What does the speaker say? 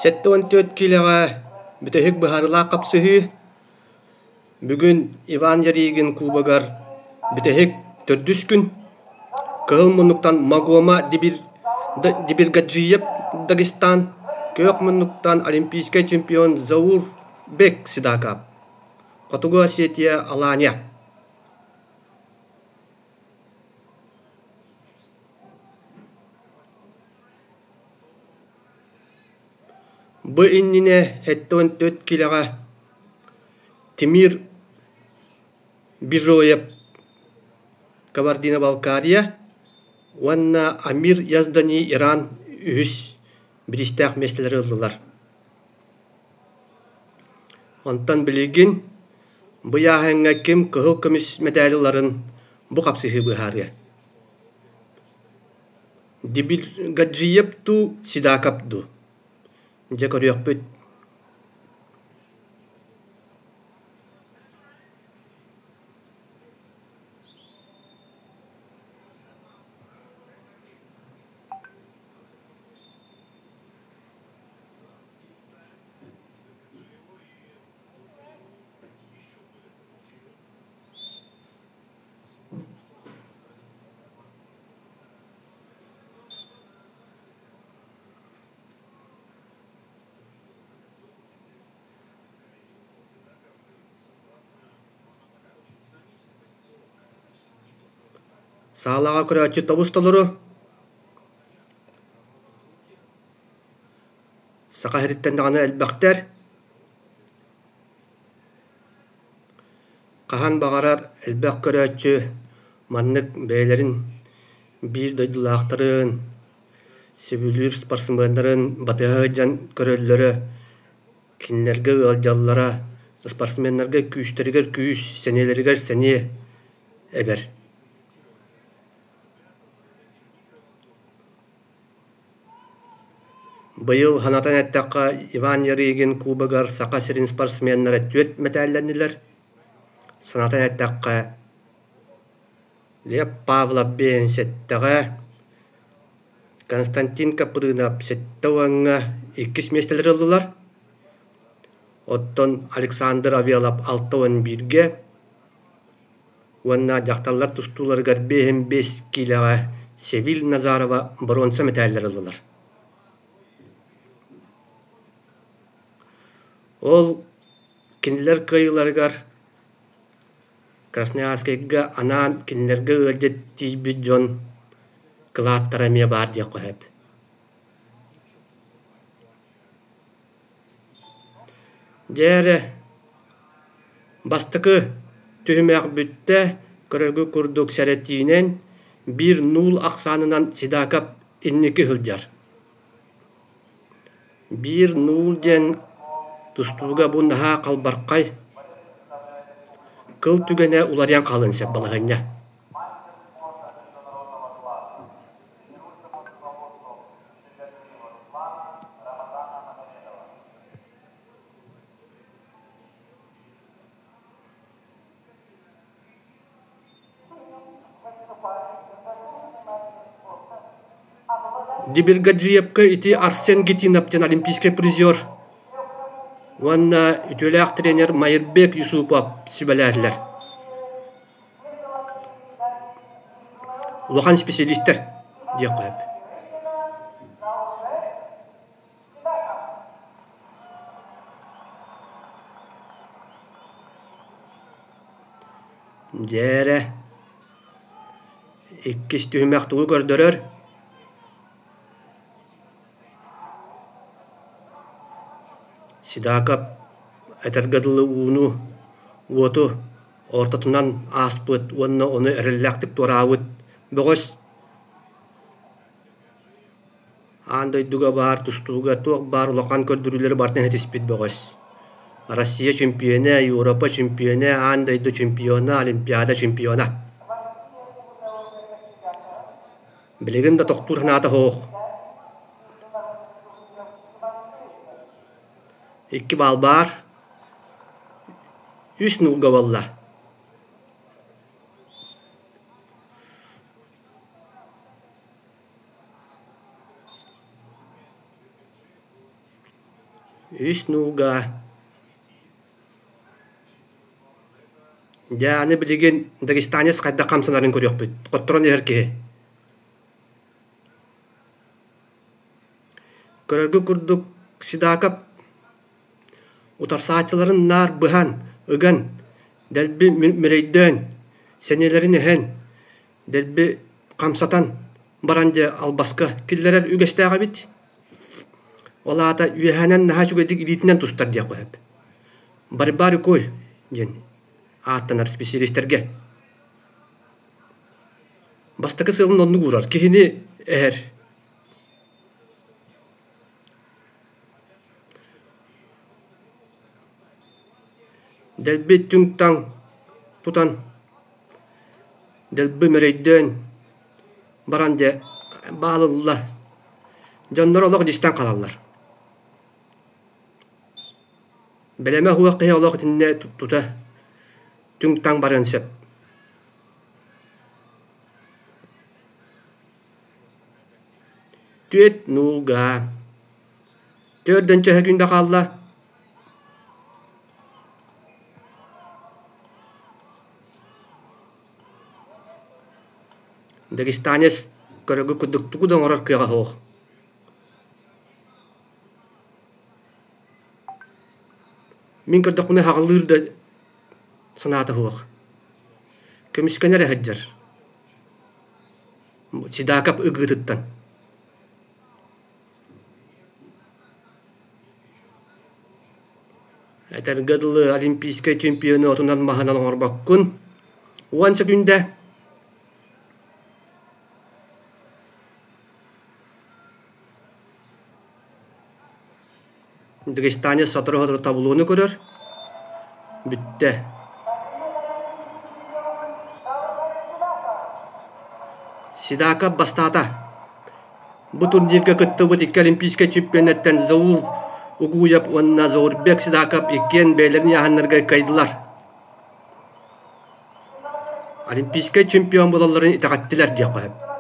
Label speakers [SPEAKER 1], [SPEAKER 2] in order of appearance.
[SPEAKER 1] 74 киилэҕэ бүтэһик быһаарыылаах хапсыһыы. Бүгүн Иван Ярыгин кубогар бүтэһик төрдүс күн. Кыһыл муннуктан Магома Дибиргаджиев Дагестан, күөх муннуктан олимпийскай чемпион Заур Бек Сидакап. Хотугу Осетия Алания. Бу иннинэ 74 киилэҕэ Тимир Бижоев Кабардино-Балкария уонна Амир Яздани Иран үһүс бириистээх миэстэлэри ыллылар. Онтон билигин бу ыйааһыҥҥа ким кыһыл көмүс мэтээли ыларын бу хапсыһыы быһаарыа. Дибиргаджиев дуу, Сидаков дуу? Дьэ көрүөхпүт. Саалаҕа көрөөччү тобус-толору. Саха сириттэн даҕаны элбэхтэр. Хаһан баҕарар элбэх көрөөччү маннык бэйэлэрин биир дойдулаахтарын, сөбүлүүр спортсменнарын батыһа сылдьан көрөллөрө, кинилэргэ ыалдьаллара, спортсменнарга күүстэригэр күүс, сэниэлэригэр сэниэ эбэр. Быйыл санатан эттэххэ, Иван Ярыгин кубогар Саха сирин спортсменнара түөрт мэтээллэннилэр. Санатан эттэххэ, Лев Павлов 57-ҕэ, Константин Капрынов 70-ҥа иккис миэстэлэри ыллылар. Оттон Александр Авелов 61-гэ уонна дьахталлар тустууларыгар 55 киилэҕэ Севиль Назарова боруонса мэтээллэри ыллылар. Ол кинилэр кыайыыларыгар Красноярскайга анаан кинилэргэ ыалдьыт тиийбит дьон кылааттара эмиэ баар диэххэ сөп. Дьэ эрэ, бастакы түһүмэх бүттэ, көрөргүт курдук сэрэтиинэн биир нуул ахсаанынан Сидаков инники сылдьар. Биир нуул диэн тустууга бу наһаа халбархай, кыл түгэнэ уларыйан хаалыан сөп балаһыанньа. Дибиргаджиевка ити Арсен Гитинов диэн олимпийскай призер уонна үтүөлээх тренер Майырбек Юсупов сүбэлээтилэр. Улахан исписэлиистэр диэххэ сөп. Дьэ эрэ, иккис түһүмэх тугу көрдөрөр? Сидаков этэргэ дылы ууну, уоту ортотунан ааспыт уонна ону эрэллээхтик туораабыт бөҕөс Аан дойдуга баар тустууга туох баар улахан көрдөрүүлэри барытын ситиспит бөҕөс. Россия чемпиона, Европа чемпиона, аан дойду чемпиона, Олимпиада чемпиона. Билигин да тохтуур санаата суох. Икки баал баар. Үс нуулга буолла. Үс нууга. Дьэ, аны билигин дагестанец хайдах хамсанарын көрүөхпүт. Хотторон иһэр киһи. Көрөргө курдук Сидаков утарсааччыларын наар быһан, ыган, дэлби мөрөйдөөн, сэниэлэрин эһэн, дэлби хамсатан баран дьэ албаска киллэрэр үгэстээх эбит. Ол аата үөһээнэн наһаа үчүгэйдик илиитинэн тустар диэххэ сөп. Борьба рукой диэн ааттанар специалистэргэ. Бастакы сыалын оннук уурар, киһини эһэр. Дэлби түҥ-таҥ тутан, дэлби мөрөйдөөн баран дьэ баалылла. Дьоннор олох дьистэн хаалаллар. Бэлэмэ уһуох киһи олох итиннэ тута түҥ-таҥ барыан сөп. Түөрт нуулга. Төрдөн чөһө күндэ хаалла. Дагестанец көрөгү курдук тугу да оҥорор кыаҕа суох. Мин көрдөхпүнэ хаҕылыыр да санаата суох. Көмүскэнэ эрэ сылдьар. Сидаков ыгыытыттан. Этэргэ дылы олимпийскай чемпиону отунан-маһынан оҥорбоккун. Уон сөкүүндэ. Дагестанец сотору-сотору таблону көрөр. Бүттэ. Сидаков бастаата. Бу турнирга кыттыбыт икки олимпийскай чемпионаттан Заур Угуев уонна Заурбек Сидаков иккиэн бэйэлэрин ыйааһыннарыгар кыайдылар. Олимпийскай чемпион буолалларын итэҕэттилэр диэххэ сөп.